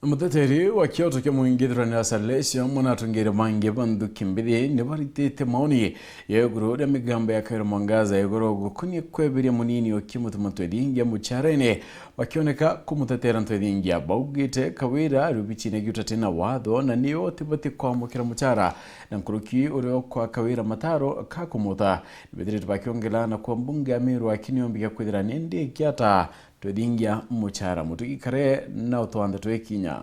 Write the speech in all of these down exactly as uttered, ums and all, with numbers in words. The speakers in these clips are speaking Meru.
Muteteri wa kioto kia mwingi Thuranira Salesio, amwe na atongeria bangi ba nthuki mbithi, ni baritite maoni ya iguru ria migambo ya Kawira Mwangaza iguru gukonie kweberia munini o Kimutuma Ntwethingia mucharene, bakioneka kumutetera Ntwethingia. Baugite Kawira ari obicine giutati na watho na nio utibati kwamukira muchara, na nkuruki uria ukwa Kawira mataro ka kumuta. Nibethirite bakiongela na kwa mbunge ya Meru akiniombi gia kwithira nindi kiata twethingia muchara. Mutugi Kare na utwanthe twi kinya.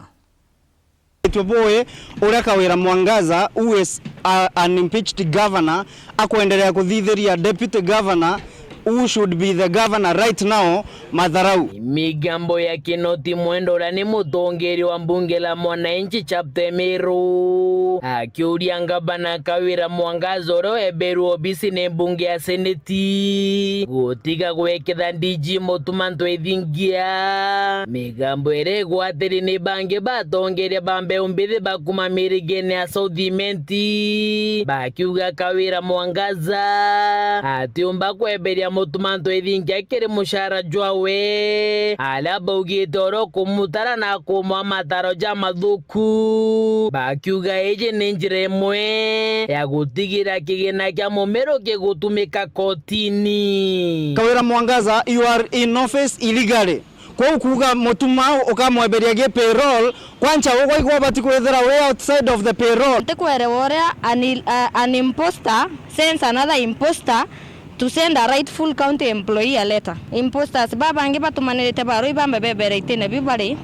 Itwe bui uria Kawira Mwangaza, who is a, an impeached governor, akwenderea kuthithiria deputy governor who should be the governor right now, matharau. Migambo ya Kinoti Mwendwa uria ni mutongeria wa mbunge la mwananchi chapter Meru akiuria ngavana Kawira Mwangaza uria weberwe obisi ni mbunge ya seneti gutiga gweketha D G Mutuma Ntwethingia. Migambo iria igwatiri ni bangi batongeria ba mbeu mbithi ba kuma mirigene ya South Imenti bakiuga Kawira Mwangaza atiumba kweberia Mutuma Ntwethingia kiri muchara jwawe, aria baugite oro kumutara na kumwa mataro ja mathuku, bakiuga iji ni njira imwe ya gutigira kigina kia mumiru kigutumika kotini. Kawira Mwangaza, you are in office illegally. Kwou kuuga Mutuma ukamweberia gi payroll, kwancha ugwe igwe ubati kwithira wi outside of the payroll. Ntikwerewa uria an, uh, an imposter sends another imposter to send a rightful county employee a letter. Imposters babangi batumanirite barua ibambe bebere itine biu bari,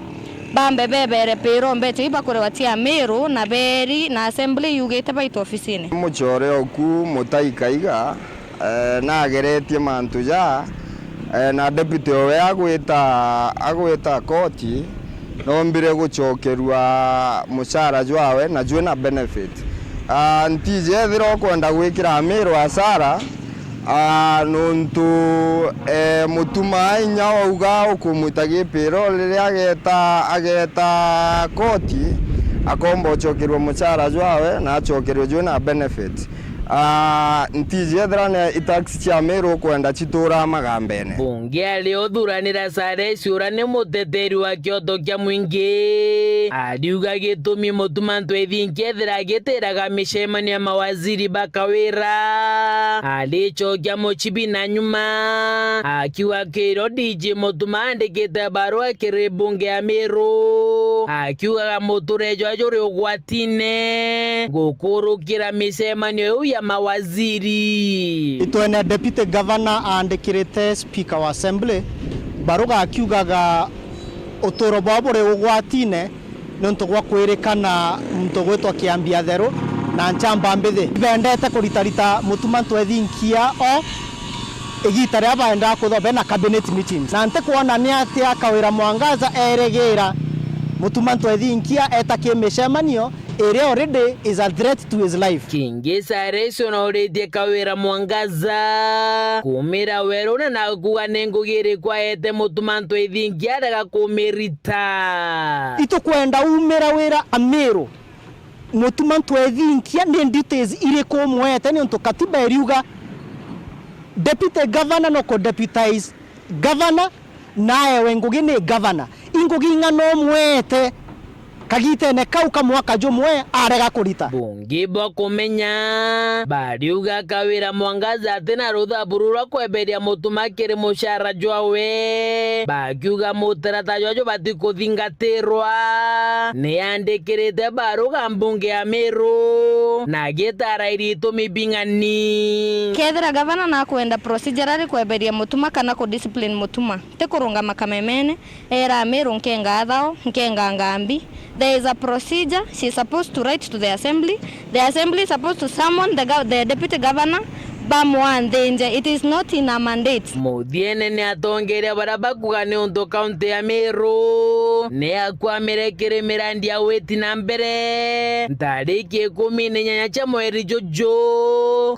bambe bebere payroll mbecha iu bakurewa cia Meru na beri na assembly yugite baitwe ofisine. Muchore oku Mutai Kaiga, eh, nageretie mantu ja, eh, na deputy owe agwita, agwita koti, nombire gucokerua muchara jwawe na jwi na benefit. Ah, ntiji ethira ukwenda gwikira Amiru asara, ah, nontu, eh, Mutuma inya wauga ukumwita gipiro riria ageta, ageta koti, akomba ucokerua muchara jwawe na acokerua jwi na benefit. Ah, ntiji ethira ni itax cia Amiru ukwenda citura magambene. Bunge ari uthuranira Saresi uria ni muteteri wa kioto kia mwingi, ariuga gitumi Mutuma Ntwethingia ethira agitiraga micemanio ya mawaziri ba Kawira, aricokia mucibi na nyuma, akiuga kiro D G Mutuma andikite barua kiri bunge ya Miru, akiugaga muture jwa juri ugwatine gukurukira micemanio iu ya mawaziri. Itwene deputy governor aandikirite speaker wa assembly baruga akiugaga uturo bwao buri ugwatine niuntu gwa kwirikana muntu ugwitwa Kiambia Theru na nchamba mbithi. Ibendete kuritarita Mutuma Ntwethinkia o igita riria baendaa kwithirwa bena cabinet meetings. Na ntikwona ni atia Kawira Mwangaza erigira Mutuma Ntwethinkia eta ki micemanio iria already is a threat to his life. Kingi Saresi unauritie Kawira Mwangaza kumira werune na kuga ni ngugi iriku aete Mutuma Ntwethingia arega kumirita. Itukwenda umira wira Amiru, Mutuma Ntwethinkia ni duties iriku umwete, niuntu katiba iriuga deputy governor no ku deputize governor, na ewe ngugi ni governor. Ingugi ing'ana umwete kagitene kau ka mwaka jumwe arega kurita? Bungi bwa kumenya, bariuga Kawira Mwangaza atina rutha buru rwa kweberia Mutuma kiri mucara jwawe, bakiuga mutarata jwa jubati kuthingatirwa. Ni andikirite baruga mbunge ya Miru na agitara iritumi bing'ani. Kethira gavana nakwenda procedurally kweberia Mutuma kana ku discipline Mutuma, ti kurungama kamemene, era Amiru nkenga athao, nkenga ngambi. There is a procedure, she is supposed to write to the assembly. The assembly is supposed to summon the, gov- the deputy governor, bamwanthinje. It is not in a mandate. Muthiene ni atongeria baria bakuga ni untu kaunti ya Miru ni akwamire kiri mirandi ya witi na mbere ntariki ikumi na inyanya cia mweri juju,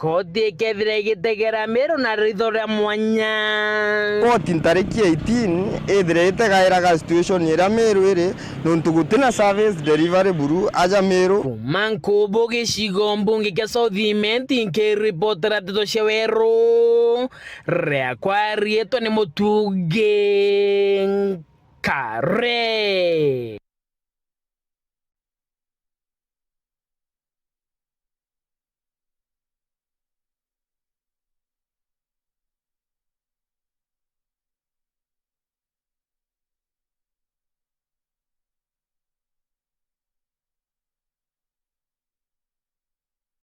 koti ikethira igitegera Miru na ritho ria mwanya. Koti ntariki eighteen ithire itegairaga situation iria Miru iri, nontu gutina service delivery buru aja Miru. Kuma Nkubu gicigo mbunge kia South Imenti, nkiripotera nteto cia weru, riakwa riitwa ni Mutugi Nkare.